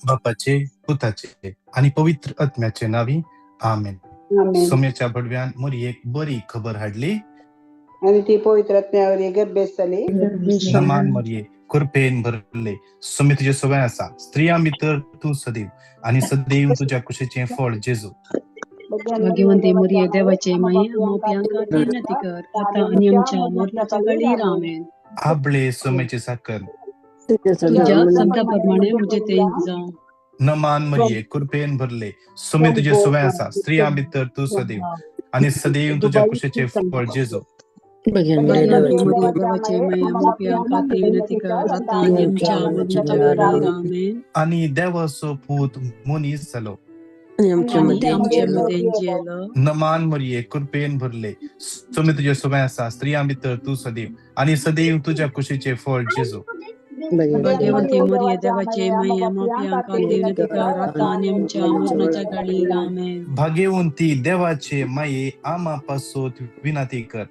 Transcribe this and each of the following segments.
बापाचे, पुताचे आनी पवित्र आत्म्याचे नांवी, आमेन. आमेन. सोम्याच्या बडव्यान मरियेक बरी खबर हाडली आनी ती पवित्र आत्म्यावर गर्भेस जाली. नमान मरिये, कृपेन भरले, सोमे तुजे सवय आसा, स्त्रियां भितर तूं सदैव आनी सदैव तुज्या कुशीचें फळ जेजू. भाग्यवंती मरिये, देवाचे माये, आम्हा पाप्यांखातीर विनंती कर, आता आनी आमच्या मरणाच्या वेळीर. आमेन. आबळे सोम्याचे साकर. तुझ्या शब्दा प्रमाणे म्हजें तें जावं. नमान मरिये, कृपेन भरले, सोमे तुजे सवय आसा, स्त्रियां भितर तूं सदैव आनी सदैव तुज्या कुशीचें फळ जेजू. भाग्यवंती मरिये, देवाचे माये, आम्हा पाप्यांखातीर विनंती कर, आता आनी आमच्या मरणाच्या वेळीर. आमेन. आनी देवाचो पूत मनीस जालो आनी आमचे मदें जियेलो. नमान मरिये, कृपेन भरले, सोमे तुजे सवय आसा, स्त्रियां भितर तूं सदैव आनी सदैव तुज्या कुशीचें फळ जेजू. भाग्यवंती मरिये, देवाचे माये, आम्हा पाप्यांखातीर विनंती कर, आता आनी आमच्या मरणाच्या वेळीर. आमेन. भाग्यवंती देवाचे माये, आमा पासत विनंती कर.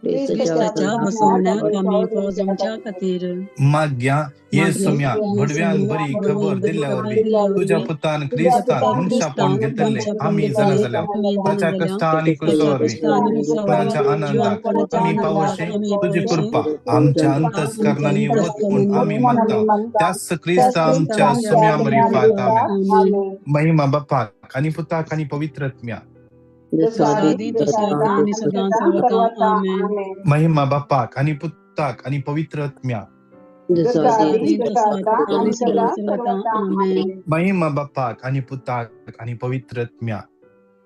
क्रिस्ताच्या बसवण्याक आमी फावो जावच्या खातीर. माग्या ये सोम्या, भडव्यान बरी खबर दिल्ल्या वरवीं तुज्या पुतान क्रिस्तान मनशापण घेतले आमी जाणा जाल्या, ताच्या कश्टां आनी क्रुसा वरवीं जिवनाच्या आनंदाक आमी पावोशे तुजी कृपा आमच्या अंतस्करणांनी वत म्हूण आमी मागता, त्याच क्रिस्ता आमच्या सोम्या मरिफात. आमेन. महिमा बापाक आनी पुताक आनी पवित्र आत्म्या. जसो आदी तसो आता आनी सदां सर्वता. आमेन. महिमा बापाक आनी पुताक आनी पवित्र आत्म्या. जसो आदी तसो आता आनी सदां सर्वता. आमेन. महिमा बापाक आनी पुताक आनी पवित्र आत्म्या.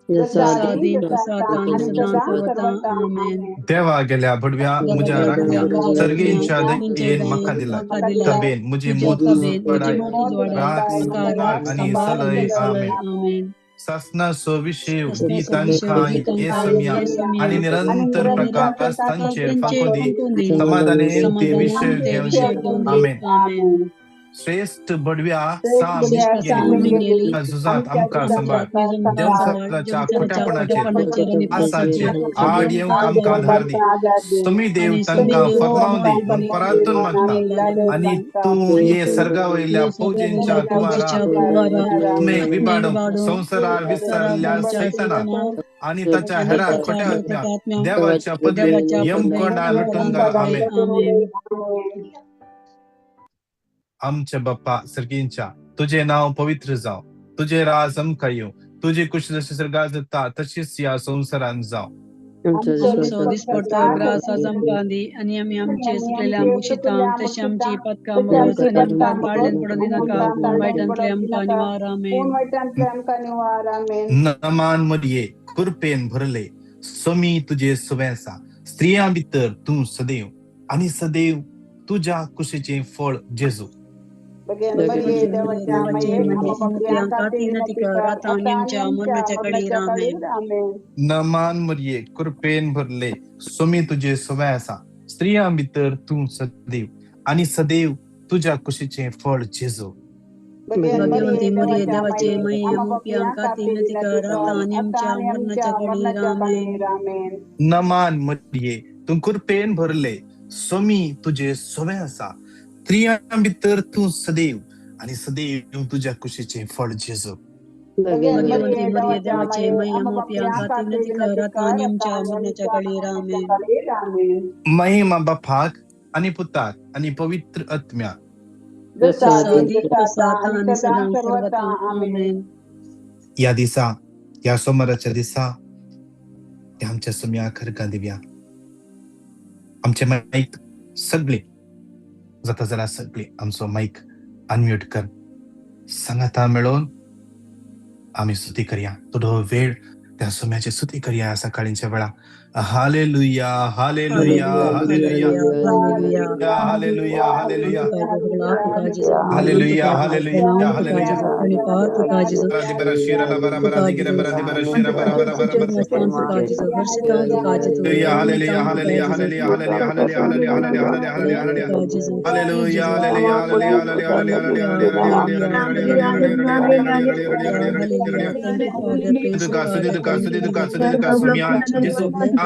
जसो आदी तसो आता आनी सदां सर्वता. आमेन. देवा गेल्या भडव्या, म्हज्या राखण्या, सर्गेंच्या दयेन म्हाका दिला तबेन म्हजी मोत उजवाडाय, राख, सांबाळ आनी सलय. आमेन. आमेन. सासनाचो विशेव दी तांकां ये सम्या आनी निरंतर प्रकाश तांचेर फांको दी, समाधानेन ते विशय घेवन दी. आमेन. आमेन. श्रेष्ठ बडव्या सा मिगेली, झुजांत आमकां सांबाळ, देवसराच्या खोट्यापणाचेर आसाचेर आड येवंक आमकां आधार दी. तुमी देव तांकां फर्माव दी म्हूण परातून मागता आनी तूं ये सर्गा वयल्या फौजेंच्या कुमारा तुमी विबाडूंक संवसारार विसरल्या सैतानाक आनी ताच्या हेरा खोट्या आत्म्या देवाच्या पदवेन यमकोंडा लुटून घाल. आमेन. आमच्या बाप्पा सर्गींच्या, तुझे नाव पवित्र जावं, तुझे राज आमकां येवं, तुजी कुशी जशी सर्गात जाता तशीच ह्या संवसारांत जावं. आमचो दिसपडतो ग्रास आज आमकां दी आनी आमी आमचे सुकलेल्या मुशिता तशी आमची पातकां मोगोस आनी आमकां पाडल्यान पडून दिनाका, पूण वायटांतले आमकां निवार. आमेन. नमान मरिये, कृपेन भरले, समी तुजे सुवें आसा, स्त्रियां भितर तूं सदैव आनी सदैव तुज्या कुशीचें फळ जेजू. देवाचे माये, आमच्या विनंती कर, आता आनी आमच्या मरणाच्या वेळीर. आमेन. नमान मरिये, कृपेन भरले, समी तुजे सुवें आसा, स्त्रियां भितर तूं सदैव आनी सदैव तुज्या कुशीचें फळ जेजू. भाग्यवंती मरिये, देवाचे माये, आमच्या विनंती कर, आता आनी आमच्या मरणाच्या वेळीर. आमेन. नमान मरिये, तूं कृपेन भरले, समी तुजे सुवें आसा, स्त्रियां भितर तूं सदैव आनी सदैव तुज्या कुशीचें फळ जेजू. भाग्यवंती मरिये, देवाचे माये, आमच्या विनंती कर, आता आनी आमच्या मरणाच्या वेळीर. आमेन. महिमा बापाक आनी पुताक आनी पवित्र आत्म्या. जसो आदी तसो आता आनी सदां सर्वता. आमेन. ह्या दिसा, ह्या सोमाराच्या दिसा, त्या आमच्या सोम्या खरगां दिवया. आमचे मायक सगळे जाता जाल्यार सगळे आमचो मायक अनम्यूट कर, सांगाता मेळोवन आमी स्तुती करया. थोडो वेळ त्या सोम्याची स्तुती करया सकाळींच्या वेळा. Hallelujah, hallelujah, hallelujah, hallelujah, hallelujah, hallelujah, hallelujah, hallelujah. बरा शिरा बरा बरा दिगिरा बरा बरा शिरा बरा बरा बरा बरा. Hallelujah, hallelujah, hallelujah, hallelujah, hallelujah, hallelujah, hallelujah, hallelujah, hallelujah, hallelujah, hallelujah, hallelujah, hallelujah, hallelujah, hallelujah.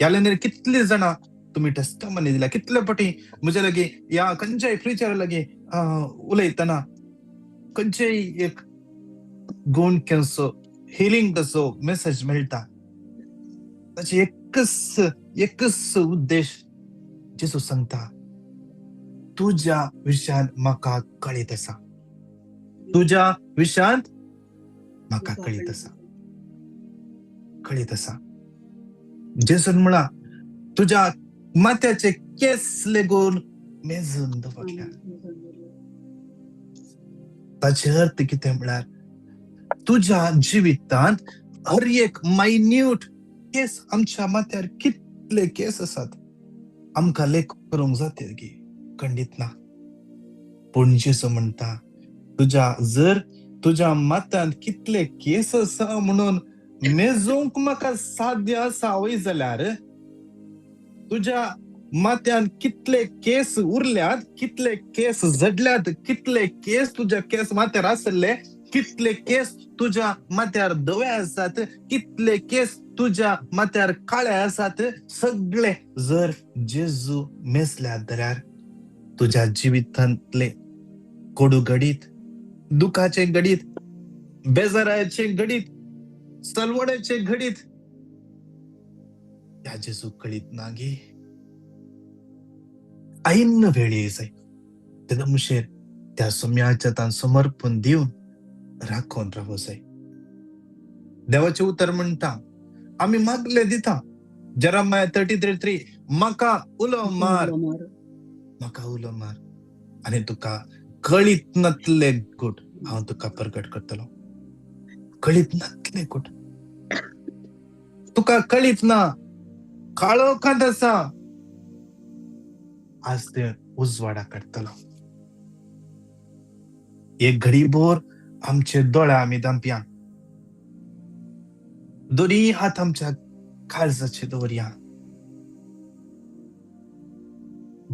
ह्या लायनीर कितली जाणां तुमी टेस्टमनी दिल्या, कितले पटी म्हज्या लागीं ह्या खंयच्याय प्रिचरा लागीं उलयतना खंयचेय एक गुण केसो हिलिंग तसो मेसेज मेळटा. ताचे एकच एकच उद्देश, जेजू सांगता तुज्या विशयान म्हाका कळीत आसा, तुज्या विशयांत म्हाका कळीत आसा, कळीत आसा. जेजून म्हळां तुज्या माथ्याचे केस लेगून मेजून दवरल्या. ताचे अर्थ कितें म्हळ्यार तुज्या जिवितांत हर एक मायन्यूट केस, आमच्या माथ्यार कितले केस आसात आमकां लेख करूंक जाता गी खंडीत ना. पूण जेजू म्हणटा तुज्या जर तुज्या माथ्यांत कितले केस आसा म्हणून मेजूंक म्हाका साध्य आसा वय जाल्यार तुज्या माथ्यान कितले केस उरल्यात, कितले केस झडल्यात, कितले केस तुज्या केस माथ्यार आसले, कितले केस तुज्या माथ्यार धवे आसात, कितले केस तुज्या माथ्यार काळे आसात, सगळे जर जेजू मेजल्यात जाल्यार तुज्या जिवितांतले कोडू घडीत, दुखाचे घडीत, बेजाराचे घडीत, सलवड्याचे घडीत ह्या जेजू कळीत ना गे. ऐन वेळी जाय तेन्ना मुशेर त्या सोम्याच्या तान समर्पण दिवन राखून रावो जाय. देवाचें उतर म्हणटा आमी मागले दिता. जेरामाया 33:3 म्हाका उलो मार, म्हाका उलो मार आनी तुका कळीत नातले गुट हांव तुका प्रगट करतलो. कळीत नातले गुट तुका कळीत ना, काळोखांत आसा, आज ते उजवाडा काडटलो. एक घडीभर आमचे दोळे आमी दांपया, दोनी हात आमच्या काळजाचे दवरया,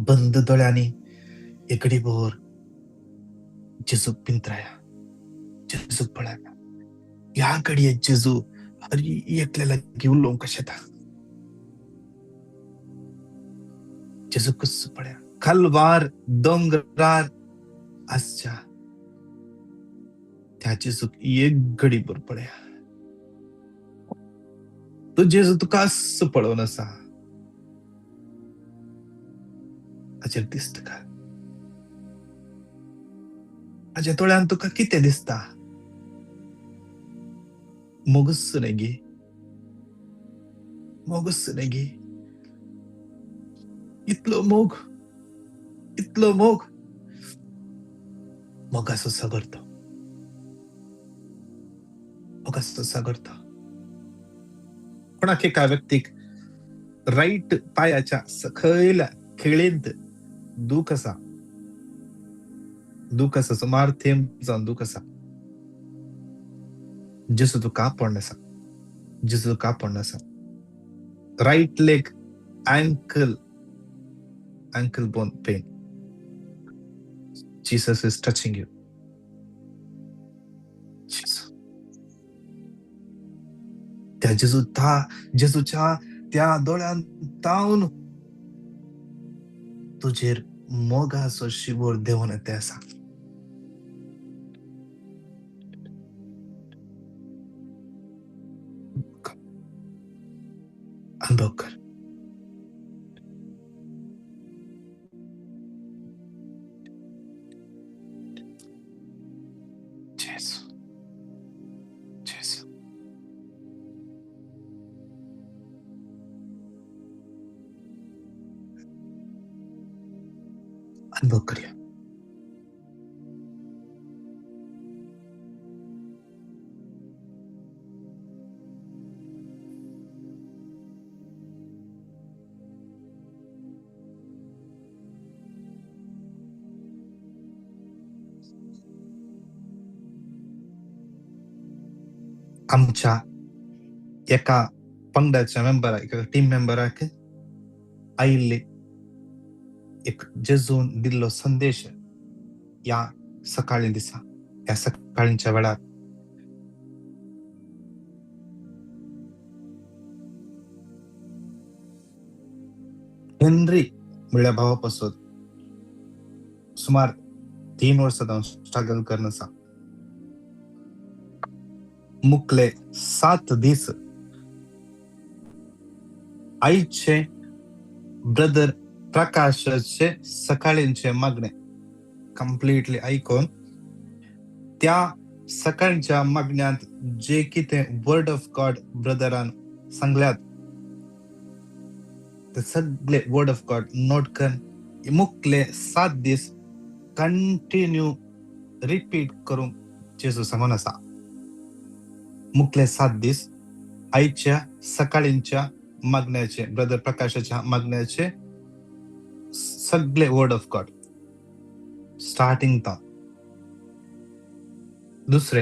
बंद दोळ्यांनी एक घडीभर जेजूक पिंत्राया, जेजूक पळया. ह्या घडये जेजू हर एकल्या लागीं उलोवंक कशें येता. जेजूकच पळया खालवार दोंगरार आसच्या त्या जेजूक एक घडीभर पळया. तो जेजू तुका असो पळोवन आसा, ताचेर दिसता का? ताच्या दोळ्यान तुका कितें दिसता? मोगूच न्ही गे, मोगूच न्ही गे. इतलो मोग, इतलो मोग, मोगाचो सागर तो, मोगाचो सागर तो. कोणाक एका व्यक्तीक रायट पांयाच्या सकयल्या खेळींत दूख आसा, दूख आसा, सुमार थेंब जावन दूख आसा. जेजू तुका आपोवन आसा, जेजू तुका आपोवन आसा. Right leg ankle, ankle bone pain. Jesus is touching you. Jesus. त्या जेजू त्या जेजूच्या त्या दोळ्यान तावन तुजेर मोगाचो शिबोर देंवन येते आसा. अनुभव कर. जेजू, जेजू. अनुभव करया. आमच्या एका पंगडाच्या मेंबराक, एका टीम मेंबराक आयिल्ले एक जेजून दिल्लो संदेश ह्या सकाळी दिसा, ह्या सकाळीच्या वेळार हेनरी म्हणल्या भावा पासून सुमार 3 वर्सां हांव स्ट्रगल करून आसा. मुखले 7 दीस आयचे ब्रदर प्रकाशाचे सकाळींचे मागणे कंप्लिटली आयकून त्या सकाळच्या मागण्यांत जे कितें वर्ड ऑफ गॉड ब्रदरान सांगल्यात ते सगळे वर्ड ऑफ गॉड नोट करून मुखले 7 दीस कंटिन्यू रिपीट करूंक जेजू सांगून आसा. मुखले 7 दीस आयच्या सकाळींच्या मागण्याचे ब्रदर प्रकाशाच्या मागण्याचे सगळे वर्ड ऑफ गॉड स्टार्टिंग ता. दुसरे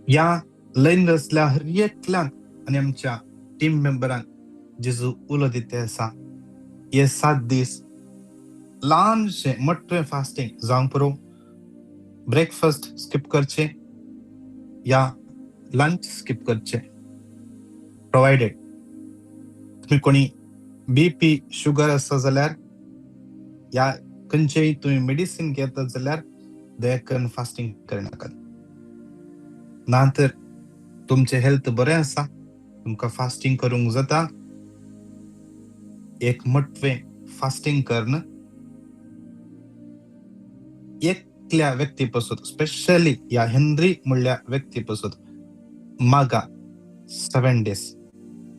ह्या लैन रसल्या हर एकल्यान आनी आमच्या टीम मेंबरांक जेजू उलो दिता आसा हे 7 दीस ल्हानशें मोठें फास्टींग जावंक पुरो, ब्रेकफास्ट स्कीप करचें या लंच स्कीप करचें, प्रोवायडेड तुमी कोणी बीपी शुगर आसा जाल्यार या खंयचेय तुमी मेडिसीन घेतात जाल्यार दया करून फास्टींग करनाकात. ना तर तुमचें हेल्थ बरें आसा, तुमकां फास्टींग करूंक जाता, एक मोटवें फास्टींग करून एकल्या व्यक्ती पासून स्पेशली ह्या हेनरी म्हणल्या व्यक्ती पासून मागा 7 days.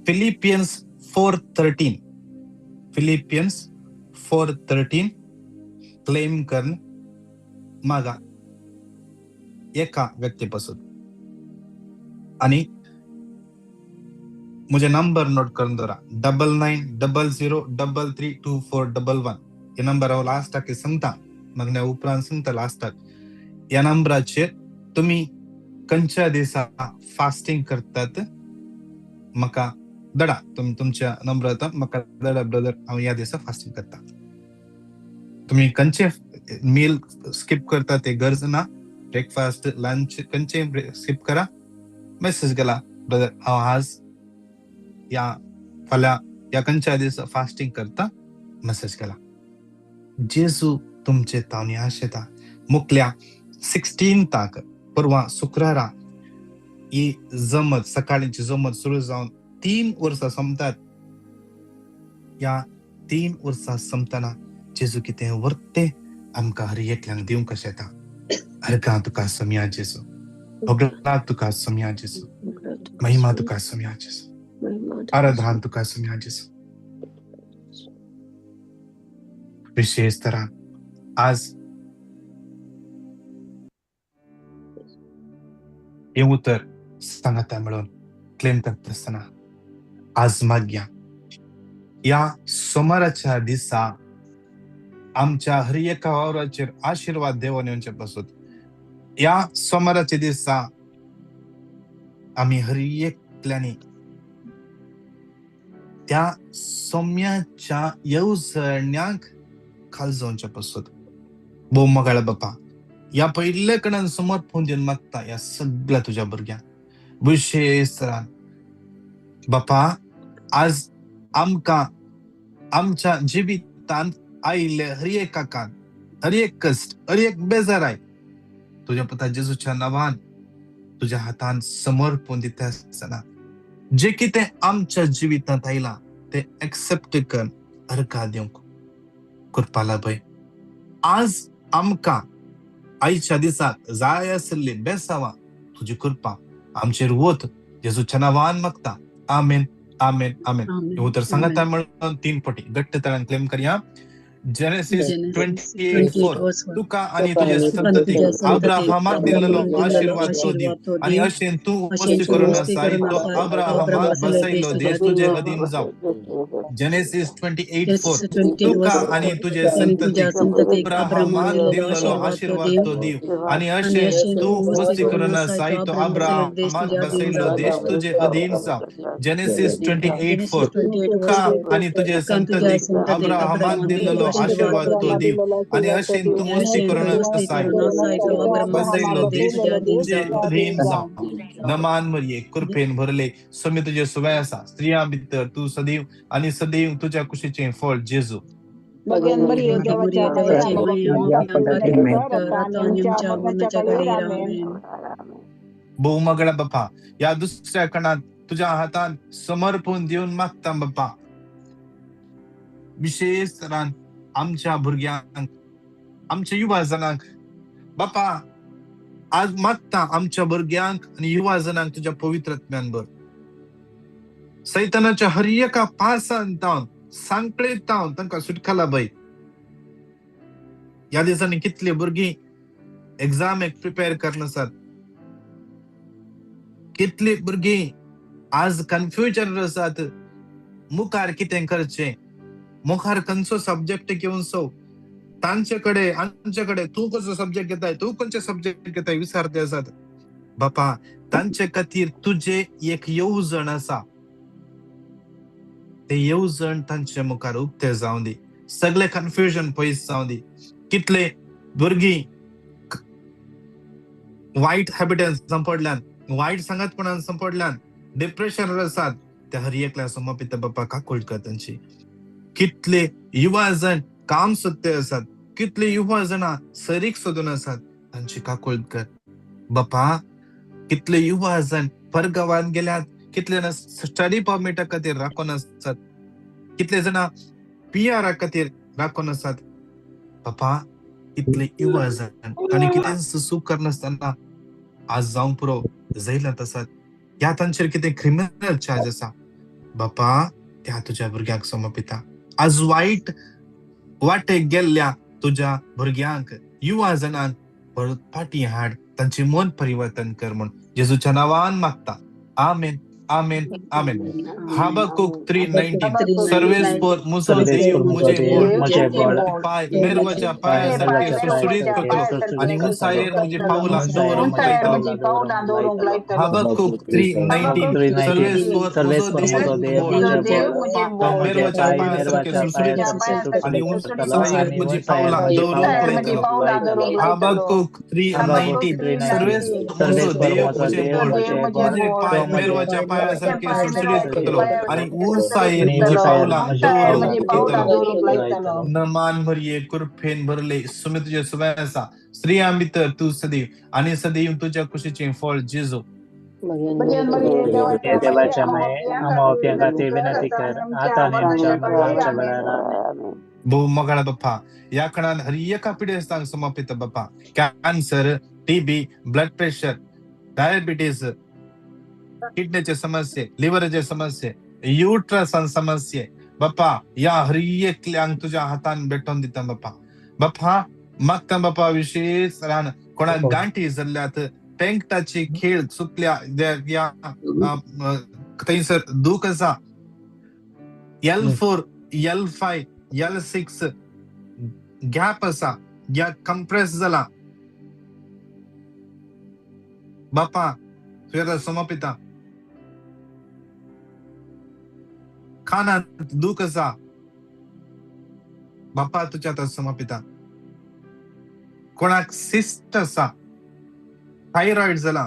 Philippians 4:13, Philippians 4:13 claim करून मागा एका व्यक्ती पासून. आनी म्हजे नंबर नोट करून दवरा 9900 33 2411. हे नंबर हांव लास्टाक सांगता, मागण्या उपरांत सांगता लास्टाक. ह्या नंबराचेर तुमी खंयच्या दिसा फास्टींग करतात म्हाका दडा, तुमी तुमच्या नंबर म्हाका दडा, ब्रदर हांव ह्या दिसा फास्टींग करता. तुमी खंयचे मील स्कीप करता ते गरज ना, ब्रेकफास्ट लंच खंयचे स्कीप करा, मेसेज गेला ब्रदर हांव आज या फाल्यां या खंयच्या दिसा फास्टींग करता, मेसेज केला. जेजू तुमचे तावनी आशेता. मुखल्या 16 ताक परवा शुक्रारा ही जमत सकाळींची जमत सुरू जावन 3 वर्सां सोंपतात. ह्या 3 वर्सां सोंपतना जेजू कितें वर्ते आमकां हर एकल्यांक दिवंक कशें येता. अर्गां तुका सोमया जेजू, होगळा तुका सोमया जेजू, महिमा तुका सोमया जेजू, आराधन तुका सोमया जेजू. विशेष तरान आज हें उतर सांगाता मेळून क्लेम करता आसतना आज मागया ह्या सोमाराच्या दिसा आमच्या हर एका वावराचेर आशिर्वाद देवान येवचे पासून ह्या सोमाराच्या दिसा आमी हर एकल्यांनी त्या सोम्याच्या येवजण्याक खाल जावचे पासून भोव मोगाळ बापा ह्या पयले कडेन समर्पण दिवन मागता ह्या सगळ्या तुज्या भुरग्यांक विशेष तरान बापा आज आमकां आमच्या जिवितांत आयिल्ले हर एक काकान हर एक कश्ट हर एक बेजाराय तुज्या पुता जेजूच्या नांवान तुज्या हातान समर्पण दिता आसतना जे कितें आमच्या जिवितांत आयलां तें एक्सेप्ट कर अर्गा दिवंक कृपा लाभय. आज आमकां आयच्या दिसाक जाय आशिल्ली बेसावां तुजी कृपा आमचेर वत जेजूच्या नांवान मागता. आमेन आमेन आमेन. उतर सांगता म्हणून 3 पटी घट्ट तरान क्लेम करया. जेनेसिस 28:4 तुका आनी तुजे संततीक अब्राहमाक दिल्लो आशिर्वाद तो दिव आनी अशें तूं वस्ती करून आसाय तो अब्राहमाक बसयलो देश तुजे अधीन जावं. जेनेसिस 28:4 तुका आनी तुजे संततीक अब्राहमाक दिल्लो आशिर्वाद तो दिव आनी अशें तूं वस्ती करून आसाय तो अब्राहमाक बसयलो देश तुजे अधीन जावं. जेनेसिस 28:4 तुका आनी तुजे संततीक अब्राहमाक दिल्लो आशिर्वाद तो दिव आनी अशें तूं वस्ती करून आसाय बसयलो देश तुजे अधीन जावं. नमान मरिये, कृपेन भरले, स्वामी तुझे सुवाय आसा, स्त्रियां भितर तूं सदैव आनी सदैव तुज्या कुशीचें फळ जेजू. भगवान मरिये देवाच्या माये आमच्या मरणाच्या घडयेर आमेन. भोव मगळा बापा, ह्या दुसऱ्या खणांत तुज्या हातान समर्पण दिवन मागता बापा, विशेष तरान आमच्या भुरग्यांक, आमच्या युवा जणांक बापा, आज मागता आमच्या भुरग्यांक आनी युवा जणांक तुज्या पवित्र आत्म्यान भर. सैतानाच्या हर एका पासान तावन सांकळेत तावन तांकां सुटकाला बाय. ह्या दिसांनी कितली भुरगीं एग्जामेक प्रिपेर करनासात, कितली भुरगीं आज कन्फ्युजन आसात, मुखार कितें करचें, मुखार खंयचो सब्जेक्ट घेवचो, तांचे कडेन आमचे कडेन तूं कसो सब्जेक्ट घेताय, तूं खंयचे सब्जेक्ट घेताय विचारते आसात. बापा, तांचे खातीर तुजें एक येवजण आसा, ते येवजण तांचे मुखार उक्ते जावं दी, सगळे कन्फ्युजन पयस जावं दी. कितले भुरगीं वायट हॅबिटान सांपडल्यान, वायट सांगातपणान सांपडल्यान, डिप्रेशन आसात, त्या हर एकल्या समर्पित बापा काकूळ कर तांची. कितले युवा जण काम सोदते आसात, कितले युवा जाणां सरीक सोदून आसात, तांची काकूळ कर बापा. कितले युवा जण परगांवान गेल्यात, कितले जाणां स्टडी परमिटा खातीर राखून आसात, कितले जाणां पीआरा खातीर राखून आसात बापा. कितले युवा जण तांणी कितेंच चूक करनासतना आज जावंक पुरो जैलांत आसात, ह्या तांचेर कितें क्रिमिनल चार्ज आसा बापा, त्या तुज्या भुरग्यांक समर्पिता. आज वायट वाटेक गेल्ल्या तुज्या भुरग्यांक, युवा जणांक परत फाटीं हाड, तांचें मन परिवर्तन कर म्हूण जेजूच्या नांवान मागता. आमेन, आमेन, आमेन. हबकुक 3:19. सर्वेस्पर मुजो देव मुझे बोल, पाय मेरवाच्या पाया सारखे सुरसुरीत करतलो आनी उंचायेर म्हजी पावलां दवरूंक लायतलो. हबकुक 3:19. सर्वेस्पर मुजो देव मुझे बोल, मेरवाच्या पाया सारखे सुरसुरीत करतलो आनी उंचायेर म्हजी पावलां दवरूंक लायतलो. हबकुक 3:19. सर्वेस्पर मुजो देव मुझे बोल, म्हजे पाय मेरवाच्या पाया सारखे सुरसुरीत करतलो आनी उंचायेर म्हजी पावलां दवरूंक लायतलो. नमान भरये, कृपेन भरले, सुमी तुजे सुवाय आसा, स्त्रियां भितर तूं सदैव आनी सदैव तुज्या कुशीचें फळ जेजू. देवाच्या माये आम्हा खातीर विनंती कर, आता आनी आमच्या मरणाच्या वेळार आमेन. भोव मोगाळा बाप्पा, ह्या खणान हर एका पिडेस्तांक समर्पित बाप्पा, cancer, TB, blood pressure, diabetes, किडनीचे समस्ये, लिव्हराचे समस्ये, युट्रसान समस्ये बाप्पा, ह्या हर एकल्यांक तुज्या हातान भेटोवन दिता बाप्पा. बाप्पा मागता बाप्पा, विशेष रान कोणाक गांठी जाल्ल्यात, पेंकटाची खेळ चुकल्या, ह्या थंयसर दूख आसा, L4, L5, L6 gap आसा, या कंप्रेस जाला बाप्पा, तुज्या समर्पिता. कानांत दूख आसा बाप्पा, तुज्या आतां समर्पिता. कोणाक सिस्ट आसा, थायरॉयड जाला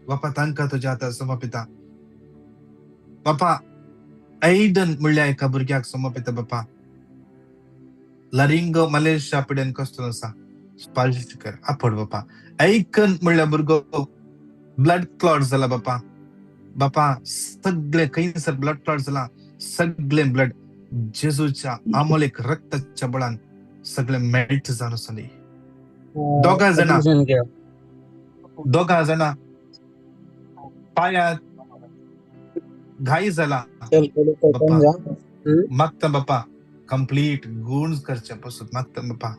बाप्पा, तांकां तुज्या आतां समर्पिता बाप्पा. ऐडन म्हणल्या एका भुरग्याक समर्पिता बाप्पा, लरिंगो मलेशिया पिडेन कसलो आसा, स्पर्श कर आपड बाप्पा. ऐकन म्हणल्या भुरगो ब्लड क्लॉट जाला बाप्पा, बाप्पा सगळे खंयसर ब्लड क्लॉट जाला, सगळे ब्लड जेजूच्या आमोलेक रक्ताच्या बळान सगळे मेल्ट जावन आसली. दोगां जाणां पांयांत घाई जाला बाप्पा, मागता बाप्पा कंप्लीट गुण करचे पसून मागता बाप्पा.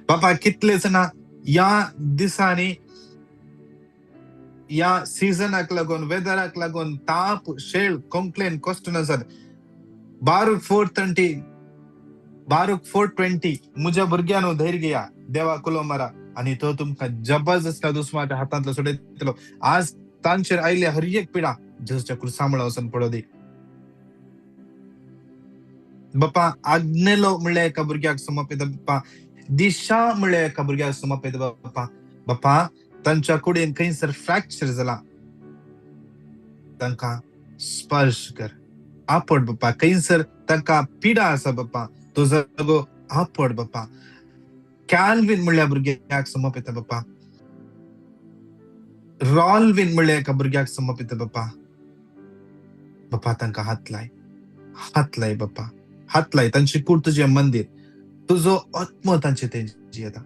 बाप्पा कितले जाणां ह्या दिसांनी, ह्या सिजनाक लागून, वेदराक लागून ताप, शेळ, कंप्लेन कश्ट आसात. बारूक 4:20, बारूक 4:20, म्हज्या भुरग्यांनो धैर्य घेया, देवा कुलो मारा आनी तो तुमकां जबरदस्त दुस्माच्या हातांतलो सोडयतलो. आज तांचेर आयिल्ले हर एक पिडा जेजूच्या क्रुसा मुळा वचून पडो दी बाप्पा. आग्नेलो म्हणल्या एका भुरग्याक समर्पित बाप्पा, दिशा म्हणल्या एका भुरग्याक समर्पित बाप्पा. बाप्पा तांच्या कुडीन खंयसर फ्रॅक्चर जाला, तांकां स्पर्श कर, आपड बाप्पा। खंयसर तांकां पिडा आसा बाप्पा, तो जागो आपड बाप्पा। कॅल्विन म्हणल्या भुरग्याक समर्पिता बाप्पा, रॉल्विन म्हणल्या एका भुरग्याक समर्पिता बाप्पा। बाप्पा तांकां हात लाय, हात लाय बाप्पा, हात लाय। तांची कूड तुजें मंदीर, तुजो आत्मो तांचे तेंची येता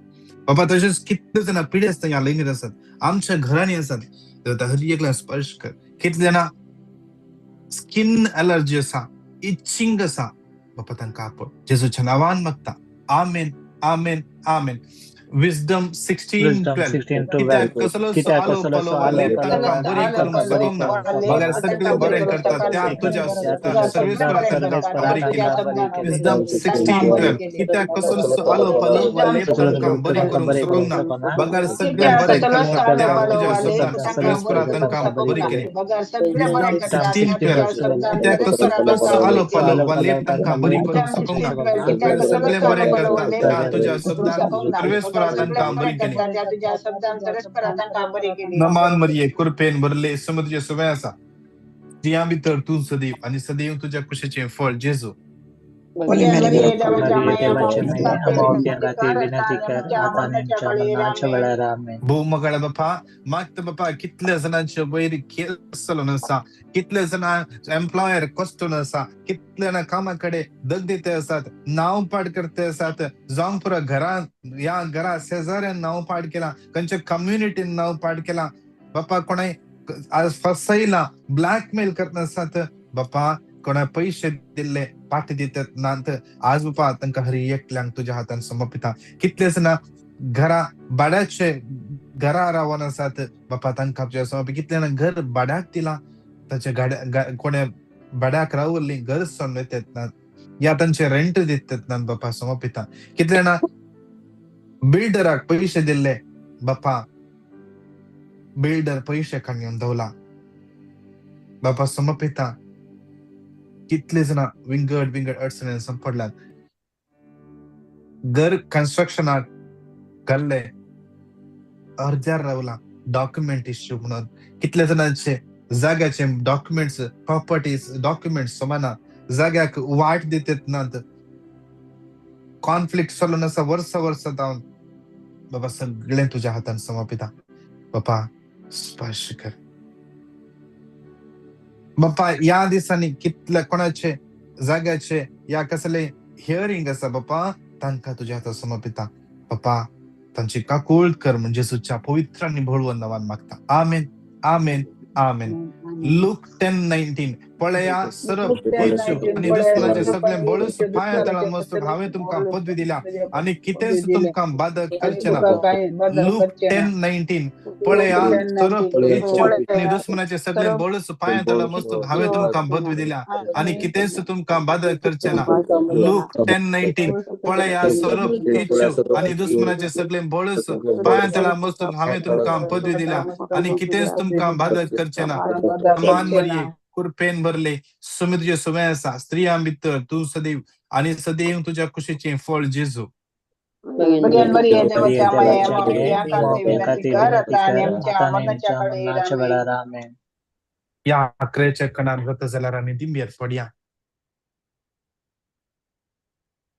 बाबा। तशेंच कितले जाणां पिडेस्त ह्या लायनीर आसात, आमच्या घरांनी आसात, हर एकल्या स्पर्श कर। कितले जाणां स्किन अलर्जी आसा, इचिंग आसा बाबा, तांकां आपड। जेजूच्या नांवान मागता, आमेन, आमेन, आमेन। विजडम 16:12, कित्याक कसलोसो आलो पालो वा लेप तांकां बरी करूंक शकूंक ना, बगैर सगळें बरें करता त्या तुज्या सर्वेस्परा तांकां बरी केली। विजडम 16:12, कित्याक कसलोसो आलो पालो वा लेप तांकां बरी करूंक शकूंक ना, बगैर सगळें बरें करता त्या तुज्या सर्वेस्परा तांकां बरी केली। विजडम 16:12, कित्याक कसलोसो आलो पालो वा लेप तांकां बरी करूंक शकूंक ना, बगैर सगळें बरें करता त्या तुज्या शब्दान सर्वेस्परा नमान मरिये, कृपेन भरले, समुद्र सुवे आसा, स्त्रियां भितर तूं सदैव आनी सदैव तुज्या कुशीचें फळ जेजू। भोव मगाळ बापा, मागता बापा, कितल्या जाणांचे वयर केस चलून आसा, कितले जाणां एम्प्लॉयर कश्टून आसा, कितले जाणां कामा कडेन दगदीते आसात, नांव पाड करते आसात, जावं पुरो घरान ह्या घरा शेजाऱ्यान नांव पाड केलां, खंयच्या कम्युनिटीन नांव पाड केलां बापा, कोणाय आज फसयलां, ब्लॅकमेल करत आसात बापा, कोणा पयशे दिल्ले पाटी दितात नात, आज बापा तांकां हर एकल्यांक तुज्या हातान समर्पिता। कितले जाणां घरा भाड्याचे घरा रावन आसात बापा, तांकां तुज्या समर्पित। कितले जाणां घर भाड्याक दिलां, ताचे गाड्या कोणे भाड्याक रावल्ली घर सोडून वयतात नात, या तांचे रेंट दितात नात बापा, समर्पिता। कितले जाणां बिल्डराक पयशे दिल्ले बापा, बिल्डर पयशे काडून दवला बापा, समर्पिता। कितले जाणां विंगड विंगड अडचणीन सांपडल्यात, घर कन्स्ट्रक्शनाक घाल्ले अर्द्यार रावला डॉक्युमेंट इश्यू म्हणून, कितले जाणांचे जाग्याचे डॉक्युमेंट्स, प्रॉपर्टीज डॉक्युमेंट्स समाना, जाग्याक वाट दितात नात, कॉन्फ्लिक्ट चलून आसा वर्सां वर्सां जावन बाबा, सगळें तुज्या हातान समर्पिता बापा, स्पर्श कर बापा। ह्या दिसांनी कितल्या कोणाचे जाग्याचे या कसले हियरींग आसा बापा, तांकां तुज्या हातान समर्पिता बापा, तांची काकूळ कर म्हणजे जेजूच्या पवित्र आनी बळवंत नांवान मागता, आमेन, आमेन, आमेन। लूक 10:19, पळया सरप आनी दुस्मनाचे सगळे बळूस पांया तळान वस्तूक हांवें तुमकां पदवी दिल्या आनी कितेंच तुमकां बाधक करचें ना। लूक 10:19, पळया सरप आनी दुस्मनाचे सगळे बळूस पांया तळान वस्तूक हांवें तुमकां पदवी दिल्या आनी कितेंच तुमकां बाधक करचें ना। लूक 10:19, पळया सरप आनी दुस्मनाचे सगळे बळूस पांया तळान वस्तूक हांवें तुमकां पदवी दिल्या आनी कितेंच तुमकां बाधक करचें ना। मान मरिये, कृपेन भरले, सुमी तुजे सुवे आसा, स्त्रियां भितर तूं सदैव आनी सदैव तुज्या कुशीचें फळ जेजू। ह्या आकरेच्या कणान वता जाल्यार आमी दिंबेर पडया,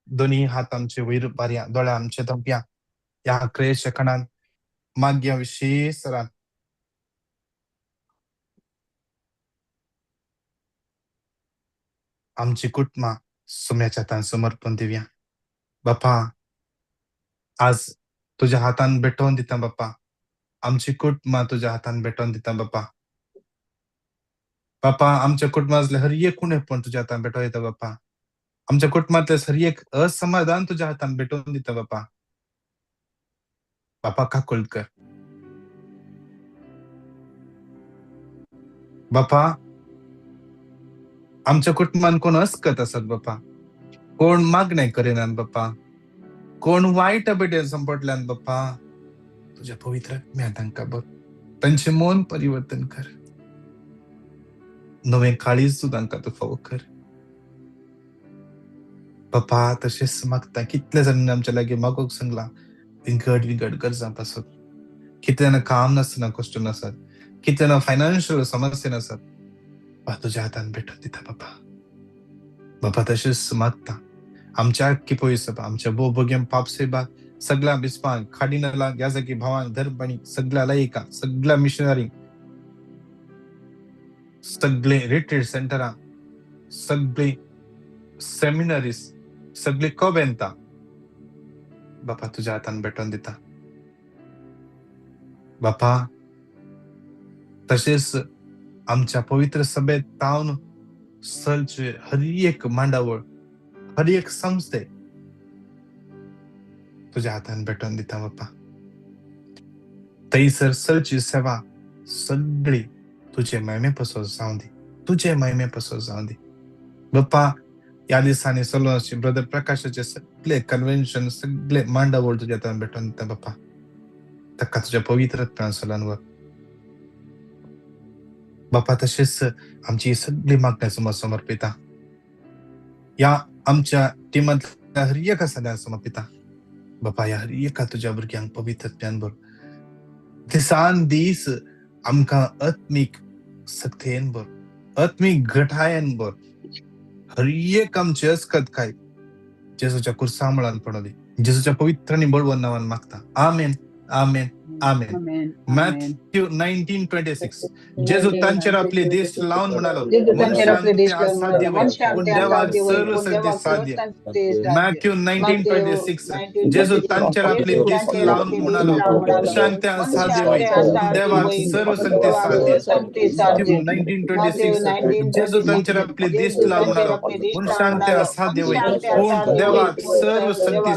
दोनी हात आमचे वयर पारया, दोळे आमचे धांपया। ह्या आकरेच्या कणान मागया विशेष सरान आमची कुटुंबां सुम्याच्या हातान समर्पण दिवया बापा। आज तुज्या हातान भेटोवन दिता बापा, आमची कुटुंबां तुज्या हातान भेटोवन दिता बापा। बापा आमच्या कुटुंबांतले हर एक उणेपण तुज्या हातान भेटोवन दिता बापा, आमच्या कुटुंबांतले हर एक असमाधान तुज्या हातान भेटोवन दिता बापा। बापा काकुळ कर बापा, आमच्या कुटुंबान कोण अस्कत आसत बापा, कोण मागणें करिनात बापा, कोण वायट बेटेन संपटल्यान बापा, तुज्या पवित्र आत्म्या तांकां बघ, तांचें मन परिवर्तन कर, नवें काळीज तूं तांकां तूं फावो कर बापा। तशेंच मागता कितले जाणांनी आमच्या लागीं मागूंक सांगलां विंगड विंगड गरजां पासत, कितले जाणां काम नासतना कश्ट नासत, कितले जाणां फायनान्शियल समस्या नासत, बापा तुज्या हातान भेटून दिता बापा. बापा तशेंच मागता आमच्या आख्खी पयस बापा, आमच्या भोव भोग्यम पाप सेबाक, सगळ्या बिस्पांक, खाडिनलांक, याजकी भावांक, धर्मपणी, सगळ्या लायिका, सगळ्या मिशनरी, सगळे रिट्रीट सेंटरां, सगळे सेमिनरीज, सगळे कोवेंता बापा तुज्या हातान भेटोवन दिता बापा. तशेंच आमच्या पवित्र सभेत तावन चलचे हर एक मांडावळ, हर एक संस्थे तुज्या हातान भेटोवन दिता बापा. थंयसर चलची सेवा सगळी तुजे महिमे पासत जावं दी, तुजे महिमे पासत जावं दी बापा. ह्या दिसांनी चलून ब्रदर प्रकाशाचे सगळे कन्व्हेन्शन, सगळे मांडावळ तुज्या हातान भेटोवन दिता बापा. ताका तुज्या पवित्र चलन वर बापा. तशेंच आमची सगळी मागण्या समज समर्पिता, ह्या आमच्या टिमांतल्या हर एका सदां समर्पिता बापा. ह्या हर एका तुज्या भुरग्यांक पवित्र भर दिसान दीस आमकां आत्मीक सक्तेन भर, आत्मीक घटायेन भर. हर एक आमची अस्कत काय जेजूच्या कुर्सा मुळान पडूं दी, जेजूच्या पवित्र आनी बळवंत नांवान मागता, आमेन, आमेन, आमेन. मॅथ्यू 19:26. जेजू तांचेर आपली दिश्ट लावन म्हणालो, मनशान ते असाध्य व्हय, पूण देवाक सर्व संगती साध्य. मॅथ्यू 19:26. जेजू तांचेर आपली दिश्ट लावन म्हणालो, मनशान ते असाध्य व्हय, पूण देवाक सर्व संगती साध्य. मॅथ्यू 19:26. जेजू तांचेर आपली दिश्ट लावन म्हणालो, मनशान ते असाध्य व्हय, पूण देवाक सर्व संगती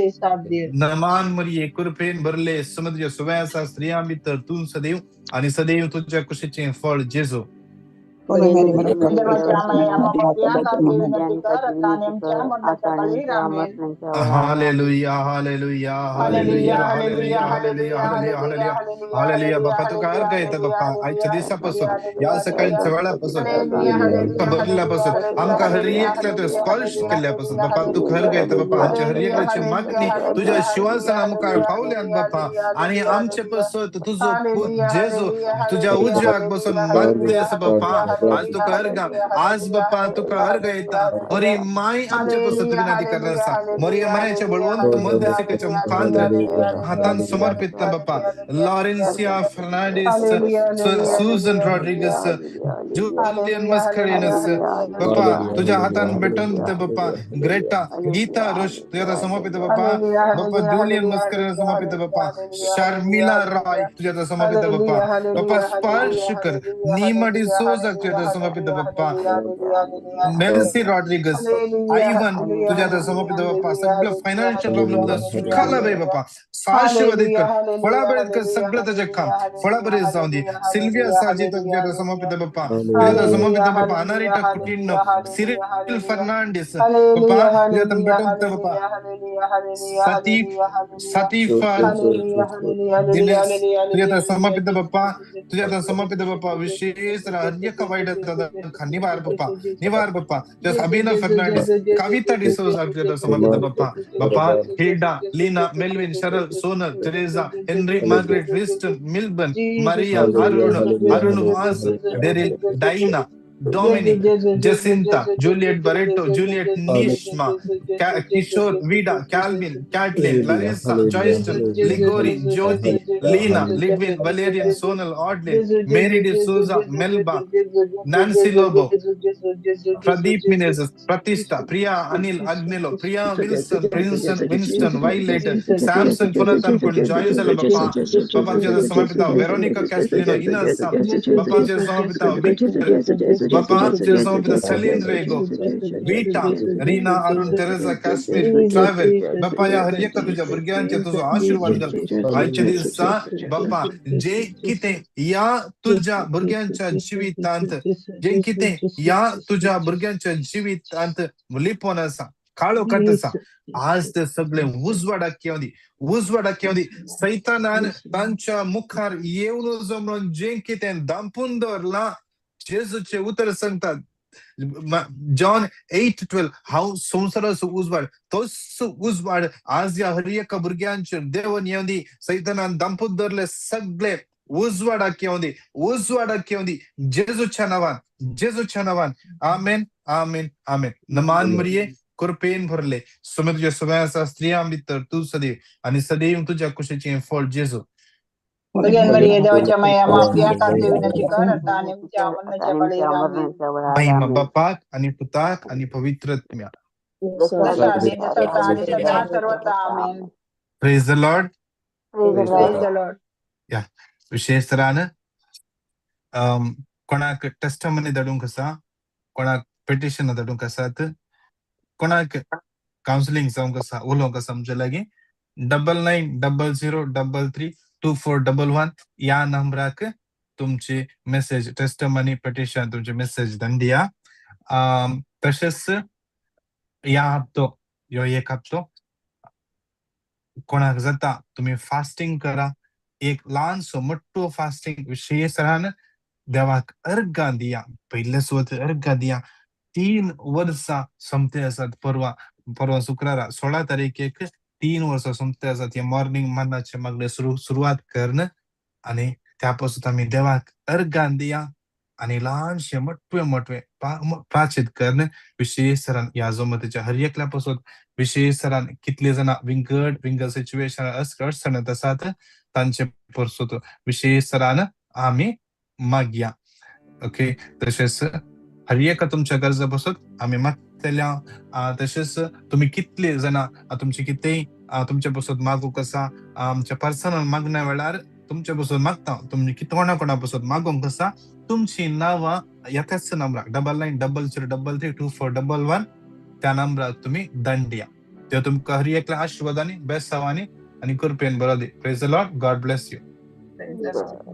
साध्य. नमान मरिये, कृपेन भरले, समुद्र सुव्या आसा, स्त्रियां भितर तूं सदैव आणि सदैव तुझ्या कुशीचें फळ जेजू. Hallelujah, hallelujah, hallelujah, hallelujah, hallelujah, hallelujah, hallelujah, hallelujah. बापा तुका अर्घ येता बापा. आयच्या दिसापासून, ह्या सकाळच्या वेळापासून, बदलल्यापासून, आमकां हर एकल्या तुवें स्पर्श केल्ल्या पासून बापा तुका अर्घ येता बापा. आमच्या हर एकल्याची मागणी तुज्या शिवासना मुखार पावल्यान बापा, आनी आमचे पासत तुजो पूत जेजू तुज्या उजव्याक बसून मागते आसा बापा. आज तुका अर्घ, आज बापा तुका अर्घ येता. मरी माय आमचे पासत विनंती करणार आसा. मरिया मायाच्या बळवंत मध्यस्थीच्या मुखांतर हातान समर्पित बापा. लॉरेन्सिया फर्नांडिस, सुजन रॉड्रिगस, जुलियन मस्करेनस बापा तुझ्या हातान भेटून दिता बापा. ग्रेटा, गीता रोश तुझ्या हातात समर्पित बापा. बापा जुलियन मस्करेनस समर्पित बापा. शर्मिला रॉय तुझ्या हातात समर्पित बापा. बापा स्पर्श कर. नीमा डिसोजा तुझ्या हातात समर्पित बापा. मेल्सी रॉड्रिगस, आयवन तुझ्या हातात समर्पित बापा. सगळं फायनान्शियल प्रॉब्लेम सुखाला बाई बापा, आशीर्वादित कर, फळाभरीत कर. सगळं त्याचे काम फळाभरीत जाऊन दे. सिल्विया साजी तुझ्या हातात समर्पित बापा, तुझ्या हातात समर्पित बापा. अनारिटा कुटिन्नो, सिरिल फर्नांडिस बापा तुझ्या हातात भेटून दिता बापा. सतीफ, सतीफा दिनेश तुझ्या हातात समर्पित बापा, तुझ्या हातात समर्पित बापा. विशेष हर एका वाईट निवार बापा, निवार बापा. अभिनव फर्नांडिस, कविता डिसोजा तुझ्या हातात समर्पित बापा. बापा Hilda, Leena, Melvin, Sharal, Sonal, Teresa, Henry, Margaret, Winston, Milburn, Maria, Arun, Arun Vaz, Daryl, Diana, Dominic, Jacinta, Juliet Barreto, Juliet Nishma, Kishore, Vida, Calvin, Catlin, Larissa, Joyston, Ligori, Jyoti, Leena, Lidwin, Valerian, Sonal, Audlin, Mary D'Souza, Melba, Nancy Lobo, Pradeep Menezes, Pratishta, Priya, Anil, Agnelo, Priya, Wilson, Princeton, Winston, Violet, Samson, Punathan, Kun, Joyce, Bapa, Bapa Samarpita, Veronica Castellino, Ina Sam, Bapa Samarpita, Victor, Bapa Samarpita, Celine Rego, Vita, Reena, Arun, Teresa, Kashmir, Travel, बाप्पा या हर एका तुझ्या भुरग्यांचे तुझो आशीर्वाद घाल आयच्या दिसा बाप्पा. जे कितें या तुझ्या भुरग्यांच्या जिवितांत, जे कितें या तुझ्या भुरग्यांच्या जिवितांत लिपोन आसा, काळोखात आसा, आज ते सगळे उजवाडाक येवंदी, उजवाडाक येवंदी. सैतानान तांच्या मुखार येवन म्हणून जे कितें दांपून दवरलां, जेजूचे उतर सांगतात जॉन 8:12, हांव संवसाराचो उजवाड. तोच उजवाड आज ह्या हर एका भुरग्यांचेर देवन येवंदी. सैतानान दांपून दवरले सगळे उजवाडाक येवं दी, उजवाडाक येवं दी, जेजूच्या नांवान, जेजूच्या नांवान. आमेन, आमेन, आमेन. नमान मरिये, कृपेन भरले, सुमे तुझ्या सगळ्या आसा, स्त्रियां भितर तूं सदैव आनी सदैव तुज्या कुशीचें फळ जेजू. भगवान मरिये, देवाच्या माया, आमच्या खातीर विनंती कर, आता आणि आमच्या मरणाच्या वेळेर. आमेन. महिमा बापाक आणि पुताक आणि पवित्र आत्म्याक. जसा आदी तसा आता आणि सदा सर्वत्र. आमेन. Praise the Lord. Praise the Lord. विशेष तरान कोणाक टेस्टमनी धाडूंक आसा, कोणाक पिटिशन धाडूंक आसात, कोणाक कावन्सिलींग जावंक आसा, उलोवंक आसा आमचे लागीं, 9900332411 ह्या नंबराक तुमची मेसेज, टेस्टमनी, पिटिशन, तुमची मेसेज धाडया. तशेंच ह्या हप्तो, ह्यो एक हप्तो कोणाक जाता तुमी फास्टींग करा. एक ल्हानसो मोठो फास्टींग, विशेष तरान देवाक अर्गां दिया, पयले सुवातेर अर्गां दिया. 3 वर्सां सोमते आसात. परवा परवा शुक्रारा 16 तारखेक 3 वर्सां सोमते आसात हे मॉर्निंग मन्नाचे मागणे सुरवात करन आनी त्या पासून आमी देवाक अर्गां दिया आनी ल्हानशे मोटवे मोटवे प्राचित करन विशेष तरान ह्या जमतीच्या हर एकल्या पासून, विशेष तरान कितले जाणां विंगड विंगड सिच्युएशन अडचणत आसात तांचे परसोत विशेष तरान आमी मागया. ओके, तशेंच हर एका तुमच्या गरजा पासून आमी मागतल्या. तशेंच तुमी कितले जाणां तुमचे कितेंय तुमच्या पासून मागूंक आसा, आमच्या पर्सनल मागण्या वेळार तुमच्या पासून मागता, तुमचे कोणा कोणा पासून मागूंक आसा, तुमची नांवां ह्याच नंबराक 9900332411 त्या नंबराक तुमी दंडिया. देव तुमकां हर एकल्या आशिर्वादांनी, बेसावांनी आनी कृपेन बरो दी. Praise the Lord. God bless you. Praise the Lord.